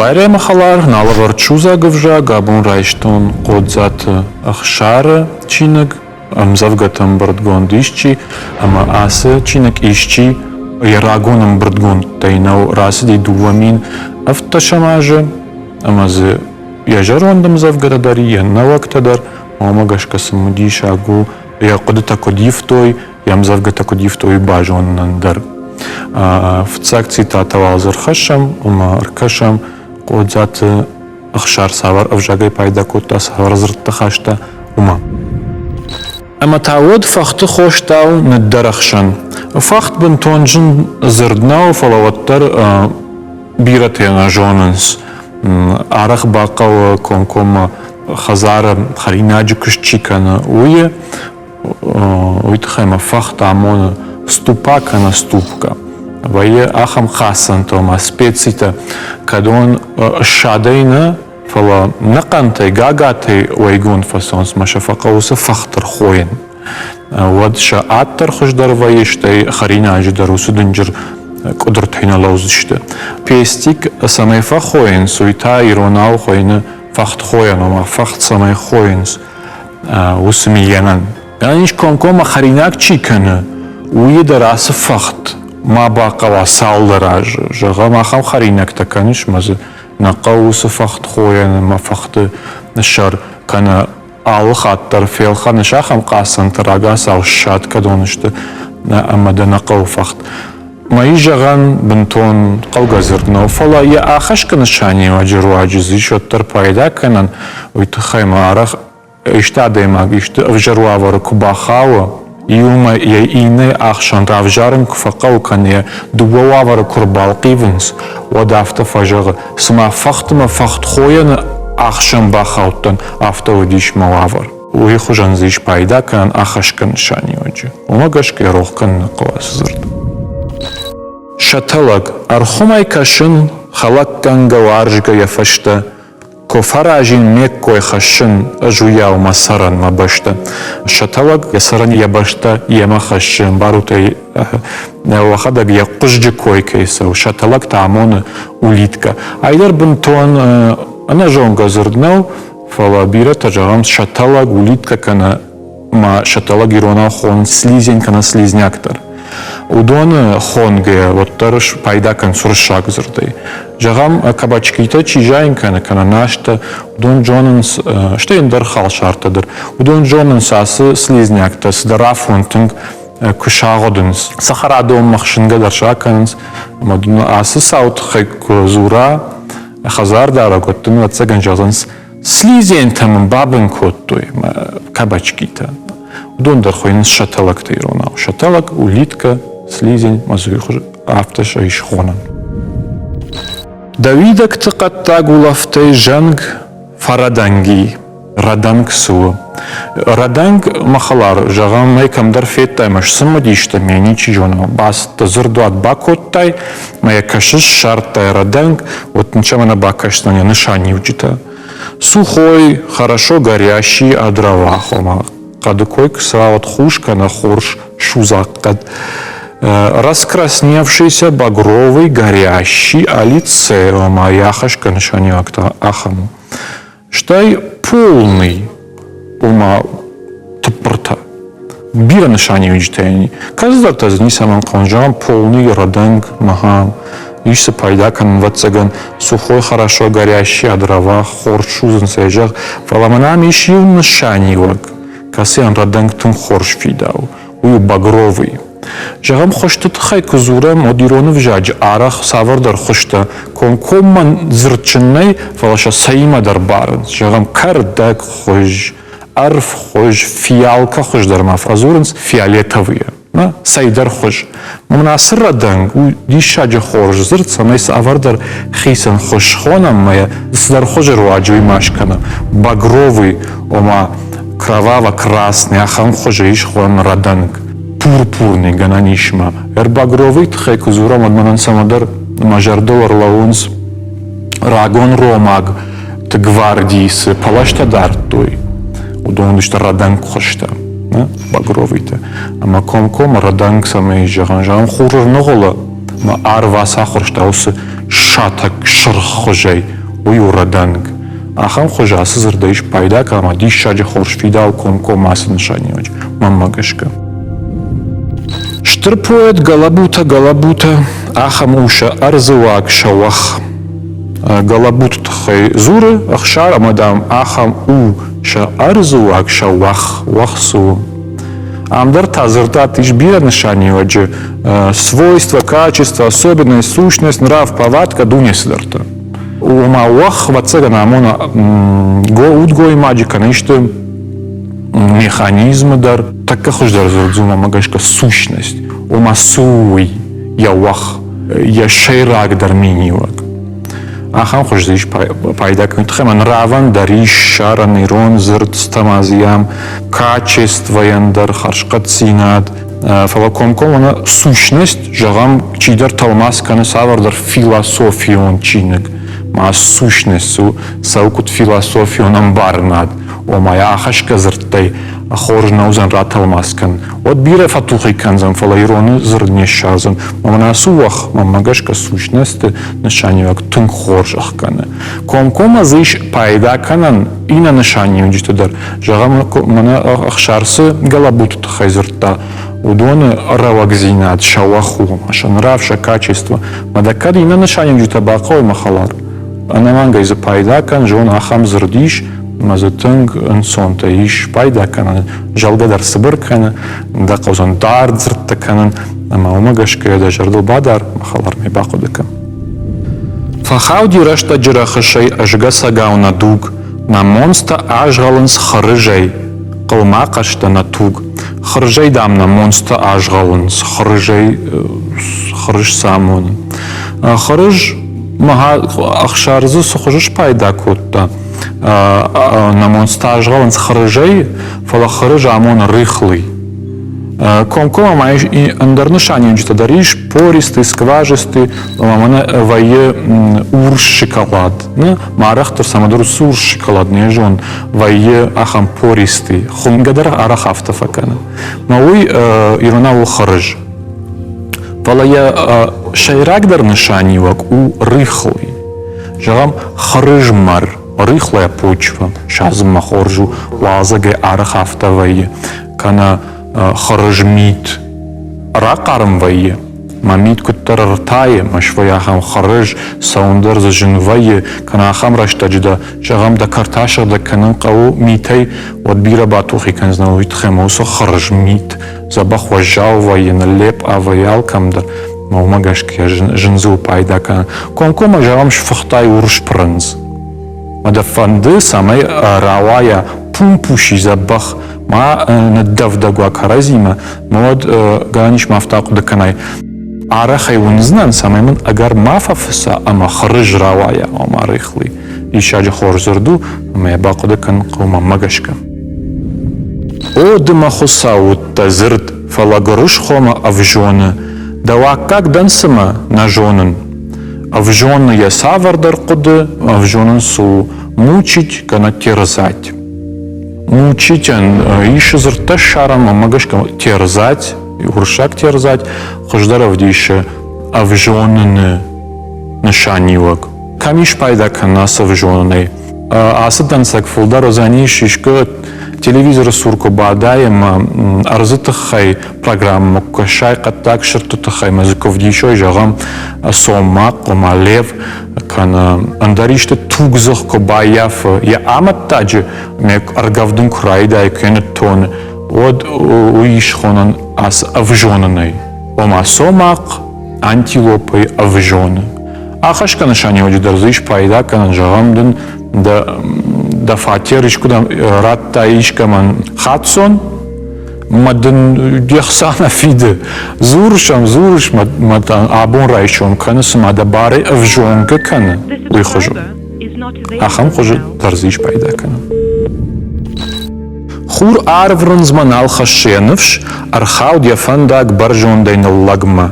Байраймы хӕлар, налӕвӕрд судзаг ӕвзаг, абон райстон Хъодзаты Ӕхсары чиныг, ӕмдзӕвгӕты ӕмбырдгонд исчи, ӕмӕ ацы чиныг исчи йӕ рагон ӕмбырдгондтӕй нӕу, рацыди 2017 азы, ӕмӕ дзы йӕ зӕронд ӕмдзӕвгӕтӕ дӕр, йӕ нӕуӕгтӕ дӕр, уымӕ гӕсгӕ цымыдисаг у, йӕ хъуыдытӕ куыд ивтой, йӕ ӕмдзӕвгӕтӕ куыд ивтой, базонынӕн дӕр. Фыццаг цитатӕ уал дзы ӕрхӕссӕм ӕмӕ ӕркӕсӕм, Хъодзаты Ӕхсар цавӕр ӕвзагӕй пайда кодта, цавӕр дзырдтӕ хаста, уымӕ. Ӕмӕ та уӕд фӕхты хостау ныддӕрӕхсӕн. Фӕхт бынтон зын дзырд нӕу, фӕлӕ уӕддӕр бирӕтӕ нӕ зонынц. Арӕх бахъӕуы комкоммӕ хӕдзары хӕринаджы куыст чи кӕны, уый Уый тыххӕй ма фӕхт амоны ступа кӕнӕ ступкӕ. Вӕййы ахӕм хӕцӕнтӕ, ома специтӕ, кӕдон ссадӕй нӕ, фӕлӕ нӕхъӕнтӕй, гагатӕй уӕйгонд фӕцӕуынц ӕмӕ сӕ фӕхъӕуы уыцы фӕхт ӕрхойын. Уӕд сӕ ад дӕр хуыздӕр вӕййы, стӕй хӕринаджы дӕр уыцы дынджыр къуыдыртӕй нӕ лӕудзысты. Пестик цӕмӕй фӕхойынц, уый та иронау хуыйны фӕхтхойӕн, ома фӕхт цӕмӕй хойынц, уыцы мийӕнӕн. Гӕнӕн ис комкоммӕ хӕринаг чи кӕны, уый дӕр ацы фӕхт ма бахъӕуа цалдӕр азы. Зӕгъӕм, ахӕм хӕринӕгтӕ кӕныс ӕмӕ дзы нӕ хъӕуы уыцы фӕхт хойӕн ӕмӕ фӕхты сӕр кӕнӕ алы хатт дӕр фелхӕныс ахӕм хъацӕнтӕ рагацау ссад кӕдон сты ӕмӕ дӕ нӕ хъӕуы фӕхт. Ма ис зӕгъӕн, бынтон хъӕугӕ дзырд нӕу, фӕлӕ йӕ ахӕсгӕ нысаниуӕджы руаджы дзы ис уӕддӕр пайда кӕнӕн, уый тыххӕй ма арӕх исты адӕймаг исты ӕвзӕр уавӕры куы бахауы, иумӕ йӕ иннӕйы ӕхсӕн равзарын куы фӕхъӕуы кӕнӕ йӕ дыууӕ уавӕры куы рбалхъивынц, уӕд афтӕ фӕзӕгъы, цыма фӕхтмӕ фӕхтхойӕны ӕхсӕн бахаудтӕн, афтӕ уыдис мӕ уавӕр. Уый хуызӕн дзы ис пайда кӕнӕн ахӕсгӕ нысаниуӕджы. Уымӕ гӕсгӕ рох кӕнын нӕ хъӕуы ацы дзырд. Сӕтӕлӕг ӕрхуымӕй кӕсын, хӕлӕггӕнгӕ уарзгӕ йӕ фӕстӕ, куы фӕразин ме ккой хӕссын, ӕз уыйау мӕ сӕрӕн мӕ бӕстӕ. Сӕтӕлӕг йӕ сӕрӕн йӕ бӕстӕ йемӕ хӕссы, ӕмбарут ӕй, уӕхӕдӕг йӕ хъуызджы кой кӕй цӕуы, сӕтӕлӕг та амоны улитка. Айдӕр бынтон ӕнӕзонгӕ дзырд нӕу, фӕлӕ бирӕтӕ зӕгъӕм сӕтӕлӕг, улитка кӕнӕ ма сӕтӕлӕг иронау хонынц слизень кӕнӕ слизняк дӕр. Уыдоны хонгӕ уӕддӕр пайда кӕнынц уырыссаг дзырдӕй. Зӕгъӕм, кабачкитӕ чи зайын кӕны кӕнӕ настӕ, уыдон зонынц, стӕй ӕндӕр халсартӕ дӕр, уыдон зонынц ацы слизняктӕ цыдӕр афон тынг куы сагъуыдынц. Цӕхӕрадонмӕ хсынгӕ дӕр сӕ ӕмӕ ацы цауы тыххӕй куы дзура хӕдзардарӕг, уӕд дын ӕвӕццӕгӕн зӕгъынц, Слизентӕ мын бабын кодтой мӕ кабачкитӕ. Уыдон дӕр хуыйнынц сӕтӕлӕгтӕ иронау. Сӕтӕлӕг, улитка, слизень, мӕ хуызы афтӕ сӕ ис хонӕн. Дӕ уидӕгты хъӕддаг улӕфтӕй зӕнг фӕрӕдӕнги. Рӕдӕнг цы у? Рӕдӕнг, мӕ хӕлар, зӕгъӕм, ӕй кӕмдӕр федтай мӕ сцымыдис дӕ, ме ничи зоны, бацыдтӕ, дзырдуат бакодтай, мӕ йӕ кӕсыс, ссардтай рӕдӕнг, уӕд дын цӕмӕн нӕ бакӕсдзӕн йӕ нысаниуджытӕ. Сухой, хорошо горящий о дровах, ома хъӕды кой куы цӕуа, уӕд хус кӕнӕ хорз судзаг хъӕд. Раскрасневшийся багровый горящий о лице, ома йӕ ахӕсгӕ нысаниуӕг та ахӕм у. Стӕй полный, ома тыппыртӕ. Бирӕ нысаниуджытӕ йын и. Кӕцыдӕртӕ дзы ницӕмӕн хъӕуынц, зӕгъӕм, полный рӕдӕнг, мӕхӕм. Ис цы пайда кӕнын, ӕвӕццӕгӕн, сухой хорошо горящий, а дрова хорз судзынц ӕй зӕгъ. Фӕлӕ мӕнӕ ам ис иу нысаниуӕг, кӕцыйӕн рӕдӕнг тынг хорз фидауы. Уый у багровый. Зӕгъӕм, хуызты тыххӕй куы дзурӕм, уӕд ирон ӕвзаджы арӕх цавӕрдӕр хуызтӕ комкоммӕ дзырдджын нӕй, фӕлӕ сӕ цӕимӕдӕр барынц. Зӕгъӕм, кӕрдӕг хуыз, ӕрвхуыз, фиалкӕ хуыз дӕр ма фӕдзурынц фиолетовые, цӕйдӕр хуыз. Мӕн ацы рӕдӕнг у диссаджы хорз дзырд, цӕмӕй цавӕрдӕр хицӕн хуыз схонӕм ӕмӕ йӕ цыдӕр хуызы руаджы уый ма скӕнӕм. Багровый, ома кроваво-красный, ахӕм хуызы ис хонӕн рӕдӕнг. Пурпурный гӕнӕн ис ма. Ӕрбагровый тыххӕй куы дзурӕм, уӕд мӕнӕн цӕмӕдӕр мӕ зӕрдыл ӕрлӕууынц рагон ромаг гвардийы цы пӕлӕзтӕ дардтой, уыдон уыдысты рӕдӕнг хуызтӕ, багровыйтӕ. Ӕмӕ комкоммӕ рӕдӕнг цӕмӕй зӕгъӕн, зӕгъӕм, хур ӕрныгъуылы, ӕмӕ арв ацахуырста уыцы Сатӕг сырх хуызӕй, уый у рӕдӕнг. Ахӕм хуызы ацы дзырдӕй спайда кӕнӕм диссаджы хорз фидауы комкоммӕ ацы нысаниуӕджы, мӕнмӕ гӕсгӕ. Стыр поэт Гӕлӕбутӕ Гӕлӕбутӕ ахӕм у сӕ ӕрдзы уаг, сӕ уӕх. Гӕлӕбуты тыххӕй дзуры Ӕхсар ӕмӕ, дам, ахӕм у сӕ ӕрдзы уаг, сӕ уӕх, уӕх цы у. Ам дӕр та дзырдат ис бирӕ нысаниуӕджы свойства, качество, особенность, сущность, нрав, повадка, дуне цыдӕртӕ. Ома уӕх, ӕвӕццӕгӕн, амона удгоймаджы кӕнӕ исты механизмы дӕр. Тӕккӕ хуыздӕр дзырд уымӕ гӕсгӕ сущность, ома цы у уый, йӕ уӕх, йӕ сӕйрагдӕр миниуӕг. Ахӕм хуызы ис пайда кӕнын тыххӕй ӕмӕ нравӕн дӕр ис ссарӕн ирон дзырд стӕмазиам, качествойӕн дӕр хӕрзхъӕддзинад, фӕлӕ комкоммӕ сущность, зӕгъӕм, чидӕр тӕлмац кӕны цавӕрдӕр философион чиныг, ма сущность у цӕуы куыд философион ӕмбарынад, ома йӕ ахӕсгӕ дзырдтӕй хорз нӕ уыдзӕн ратӕлмац кӕнын. Уӕд бирӕ фӕтухи кӕндзӕн, фӕлӕ ироны дзырд не ссардзӕн. Мӕнӕ ацы уӕх, мӕнмӕ гӕсгӕ, сущносты нысаниуӕг тынг хорз ӕхгӕны. Комкоммӕ дзы ис пайда кӕнӕн иннӕ нысаниуджыты дӕр. Зӕгъӕм, мӕнӕ Ӕхсар цы гӕлӕбуты тыххӕй дзырдта, уыдоны рӕуӕгдзинад сӕ уӕх у, сӕ нрав, сӕ качество. Мӕ дӕ кӕд иннӕ нысаниуджытӕ бахъӕуой, мӕ хӕлар, ӕнӕмӕнгӕй дзы пайда кӕн, зон, ахӕм дзырд ис, ӕмӕ дзы тынг ӕнцонтӕ ис пайда кӕнӕн, зӕлгӕ дӕр цыбыр кӕны, дӕ хъӕудзӕн дард дзырдтӕ кӕнын, ӕмӕ уымӕ гӕсгӕ дӕ зӕрдыл бадар, мӕ хӕлармӕ бахъуыды кӕн. Фӕхауди рӕстӕджы рӕхысӕй ӕзгӕсӕгау нӕ дуг, нӕ монцтӕ азгъӕлынц хырызӕй, хъылма хъӕстӕ нӕ туг. Хырызӕй, дам, нӕ монцтӕ азгъӕлынц, хырызӕй хырыз цы амоны. Хырыз Ӕхсар дзы цы хуызы спайда кодта, нӕ монцтӕ азгъӕлынц хырызӕй, фӕлӕ хырыз амоны рыхлый. Комкоммӕ ма ӕндӕр нысаниуджытӕ дӕр ис, пористый, скважистый, ӕмӕ мӕнӕ вӕййы урс шоколад. Ма арӕхдӕр цӕмӕдӕр уыцы урс шоколад не зон, вӕййы ахӕм пористый. Хуынгӕ дӕр арӕх афтӕ фӕкӕны. Мӕ уый иронау у хырыз. Фӕлӕ йӕ сӕйрагдӕр нысаниуӕг у рыхлый. Зӕгъӕм, хырызмӕр, рыхлая почва, садзынмӕ хорз у, уалдзӕгӕй арӕх афтӕ вӕййы, кӕнӕ хырызмит рахъарм вӕййы, мӕ мит куыддӕр ӕртайы, мӕ свӕййы ахӕм хырыз, цӕуын дӕр дзы зын вӕййы, кӕнӕ ахӕм рӕстӕджы дӕ, зӕгъӕм, дӕ кӕрт асыгъдӕг кӕнын хъӕуы митӕй, уӕд бирӕ батухи кӕндзынӕ уый тыххӕй ӕмӕ уыцы хырыз мит дзӕбӕх уӕззау вӕййы, ныллӕп ӕвӕййы алкӕмдӕр, ӕмӕ уымӕ гӕсгӕ зын дзы у пайда кӕнын. Комкоммӕ зӕгъӕм, сфыхтай урс пырындз. Ӕмӕ дӕ фӕнды, цӕмӕй рауайа пумпуси дзӕбӕх, ма ныддӕвдӕг уа кӕрӕдзимӕ, ӕмӕ уӕд гӕнӕн ис ма афтӕ ахъуыды кӕнай. Арӕх ӕй уындзынӕн, цӕмӕй мын ӕгӕр ма фӕфыца ӕмӕ хырыз рауайа, ома рыхлый. Диссаджы хорз дзырд у, ӕмӕ йӕ бахъуыды кӕнын хъӕуы мӕнмӕ гӕсгӕ. О, ды мӕ Хуыцау уыдтӕ дзырд, фӕлӕ гуырысхомӕ ӕвзоны, Дӕу аккаг дӕн цымӕ, нӕ зонын. Ӕвзоны йӕ цавӕрдӕр хъуыды, ӕвзонын цы у, мучить кӕнӕ терзать. Мучитӕн ис дзырдтӕ ссарӕн, мӕнмӕ гӕсгӕ терзать, уырыссаг терзать хуыздӕр ӕвдисы ӕвзоныны нысаниуӕг. Кӕм ис пайда кӕнын ацы ӕвзонынӕй? Ацы дӕнцӕг фылдӕр уыдзӕнис искуы телевизоры цур куы бадай ӕмӕ ӕрдзы тыххӕй программӕ куы кӕсай, хъӕддаг сырдты тыххӕй ӕмӕ дзы куы вдисой, зӕгъӕм, цомахъ, ома лев, кӕнӕ ӕндӕр исты тугдзых куы баййафы йӕ амӕттаджы, ӕргӕвдын куы райдайы, куы йӕ ныттоны, уӕд уый ис хонӕн ацы ӕвзонынӕй. Ома цомахъ антилопӕй ӕвзоны. Ахӕсгӕ нысаниуӕджы дӕр дзы ис пайда кӕнӕн, зӕгъӕм дын дӕ, дӕ фатер искуыдӕм радтай искӕмӕн хаццон, мӕ дын де хца нӕ фиды. Дзурыс ӕм, дзурыс, мӕ абон райсом кӕны, цыма дӕ барӕй ӕвзонгӕ кӕны, уый хуызы. Ахӕм хуызы дӕр дзы ис пайда кӕнӕн. Хур арврындзмӕ нал хӕссы йӕ ныфс, ӕрхауд йӕ фӕндаг бӕрзондӕй ныллӕгмӕ.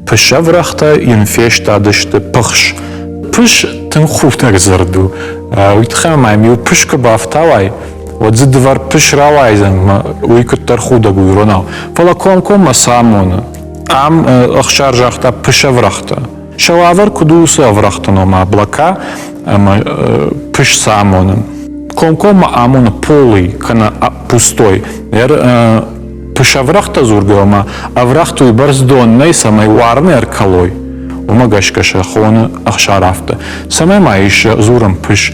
Пысӕврӕгътӕ йын фестадысты пыхс. Пыс тынг худӕг дзырд у. Уый тыххӕй ма йӕм-иу пыс куы бафтауай, уӕд дзы дывӕр пыс рауайдзӕн, уый куыддӕр худӕг у иронау. Фӕлӕ комкоммӕ цы амоны? Ам Ӕхсар загъта пысӕврӕгътӕ. Сӕ уавӕр куыд у уыцы ӕврӕгъты ома облака ӕмӕ пыс цы амоны? Комкоммӕ амоны полый кӕнӕ пустой. Пыс ӕврӕгътӕ дзургӕ ома ӕврӕгъты уыйбӕрц дон нӕй, цӕмӕй уарыны ӕркӕлой. Уымӕ гӕсгӕ сӕ хоны Ӕхсар афтӕ. Цӕмӕй ма ис дзурӕн пыс?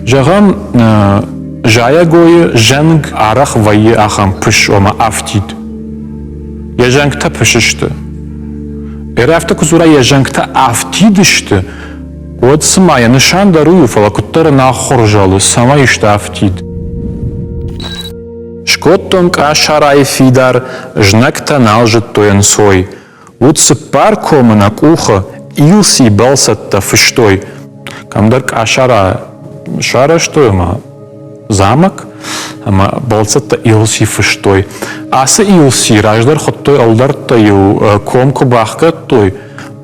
Зӕгъӕм, зайӕгойы зӕнг арӕх вӕййы ахӕм пыс, ома афтид. Йӕ зӕнгтӕ пыс сты. Ӕрӕфтӕ куы дзура, йӕ зӕнгтӕ афтид сты, уӕд цыма йӕ нысан дӕр уый у, фӕлӕ куыддӕр ӕнахуыр зӕлы, цӕмӕй сты афтид. Скодтон къӕсӕрӕй фидар, знӕгтӕ нал зыдтой ӕнцой. Уыд цыппар комы нӕ къухы, Илси бӕлцӕттӕ фыстой. Кӕмдӕр къӕсӕра сарӕзтой ӕмӕ замок, ӕмӕ бӕлццӕттӕ Илси фыстой. Ацы Илси раздӕр хуыдтой ӕлдӕрттӕ-иу ком куы бахгӕдтой,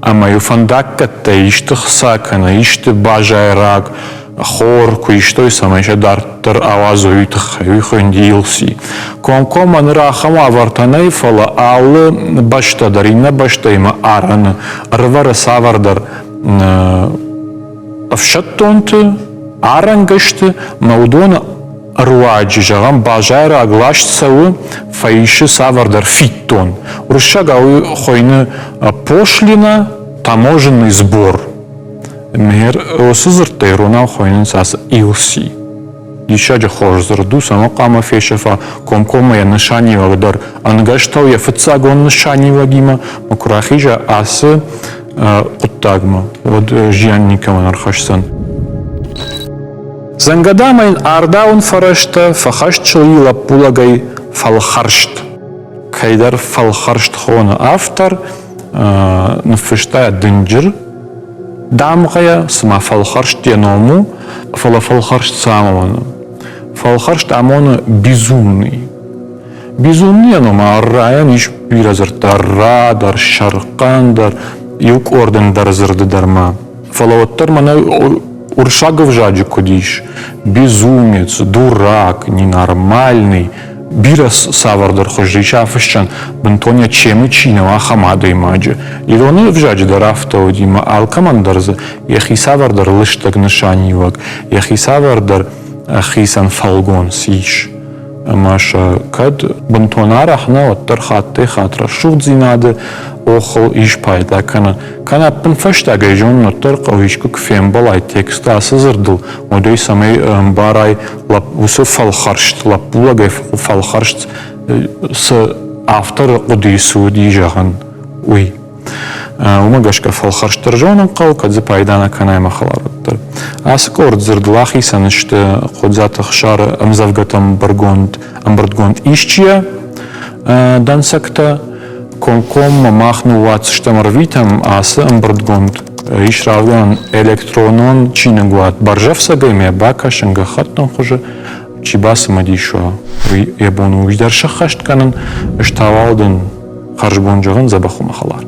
ӕмӕ-иу фӕндаггӕттӕй исты хца кӕнӕ исты базайраг хор куы истой, цӕмӕй сӕ дарддӕр ауадзой, уый тыххӕй. Уый хуынди Илси. Комкоммӕ ныр ахӕм уавӕртӕ нӕй, фӕлӕ алы бӕстӕ дӕр иннӕ бӕстӕимӕ арӕны ӕрывӕры цавӕрдӕр ӕфсӕддонты арӕнгӕсты ӕмӕ уыдоны руаджы, зӕгъӕм, базайраг ласт цӕуы, фӕисы цавӕрдӕр фиддон. Уырыссагау уый хуыйны пошлина, таможенный сбор. Мер уыцы дзырдтӕ иронау хуыйнынц ацы илси. Диссаджы хорз дзырд у, цӕмӕ хъуамӕ фесӕфа комкоммӕ йӕ нысаниуӕг дӕр ӕнгӕстау йӕ фыццагон нысаниуӕгимӕ, ӕмӕ куы рахиза ацы хъуыддагмӕ, уӕд зиан никӕмӕн ӕрхӕсдзӕн. Дзӕнгӕдамӕ йын ардауын фӕрӕзтӕ фӕхӕстсыл и лӕппулӕгӕй фӕлхӕрст. Кӕйдӕр фӕлхӕрст хоны автор, ныффыста дынджыр дамгъӕйӕ, цыма фӕлхӕрст йӕ ном у, фӕлӕ фӕлхӕрст цы амоны? Фӕлхӕрст амоны безумный. Безумныйӕн ома ӕррайӕн ис бирӕ дзырдтӕ ӕрра дӕр, сӕрхъӕн дӕр, иу къорд ӕндӕр дзырды дӕр ма. Фӕлӕ уӕддӕр мӕнӕ уырыссаг ӕвзаджы куыд ис безумец, дурак, ненормальный, бирӕ цавӕрдӕр хуызы ис афыссӕн, бынтон йӕ чемы чи нӕу, ахӕм адӕймаджы. Ирон ӕвзаджы дӕр афтӕ уыди, ӕмӕ алкӕмӕн дӕр дзы йӕхи цавӕрдӕр лыстӕг нысаниуӕг, йӕхи цавӕрдӕр хицӕн фӕлгонц ис. Ӕмӕ сӕ кӕд бынтон арӕх нӕ, уӕддӕр хаттӕй-хатт рӕсугъддзинады охыл ис пайда кӕнӕн. Кӕнӕ ӕппынфӕстагӕй зонын, уӕддӕр хъӕуы искуы куы фембӕлай тексты ацы дзырдыл, уӕд ӕй цӕмӕй ӕмбарай уыцы фӕлхӕрст, лӕппулӕгӕй фӕлхӕрст цы авторы хъуыдыйы цы уыди, зӕгъын, уый. Уымӕ гӕсгӕ фӕлхӕрстдӕр зонын хъӕуы, кӕд дзы пайда нӕ кӕнай мӕ хӕлар уӕддӕр. Ацы къорд дзырдыл ахицӕн сты Хъодзаты Ӕхсары ӕмдзӕвгӕты ӕмбырдгонд, ӕмбырдгонд исчийӕ дӕнцӕгтӕ. Комкоммӕ мах ныууадздзыстӕм ӕрвитӕм ацы ӕмбырдгонд ис равдӕн электронон чиныгуат бӕрзӕфцӕгӕй мӕ бакӕсын гӕххӕттын хуызы. Чи бацымыдис уа, уый йӕ бон у уый дӕр сӕххӕст кӕнын. Ӕз та уал дын хӕрзбон зӕгъын дзӕбӕх у мӕ хӕлар.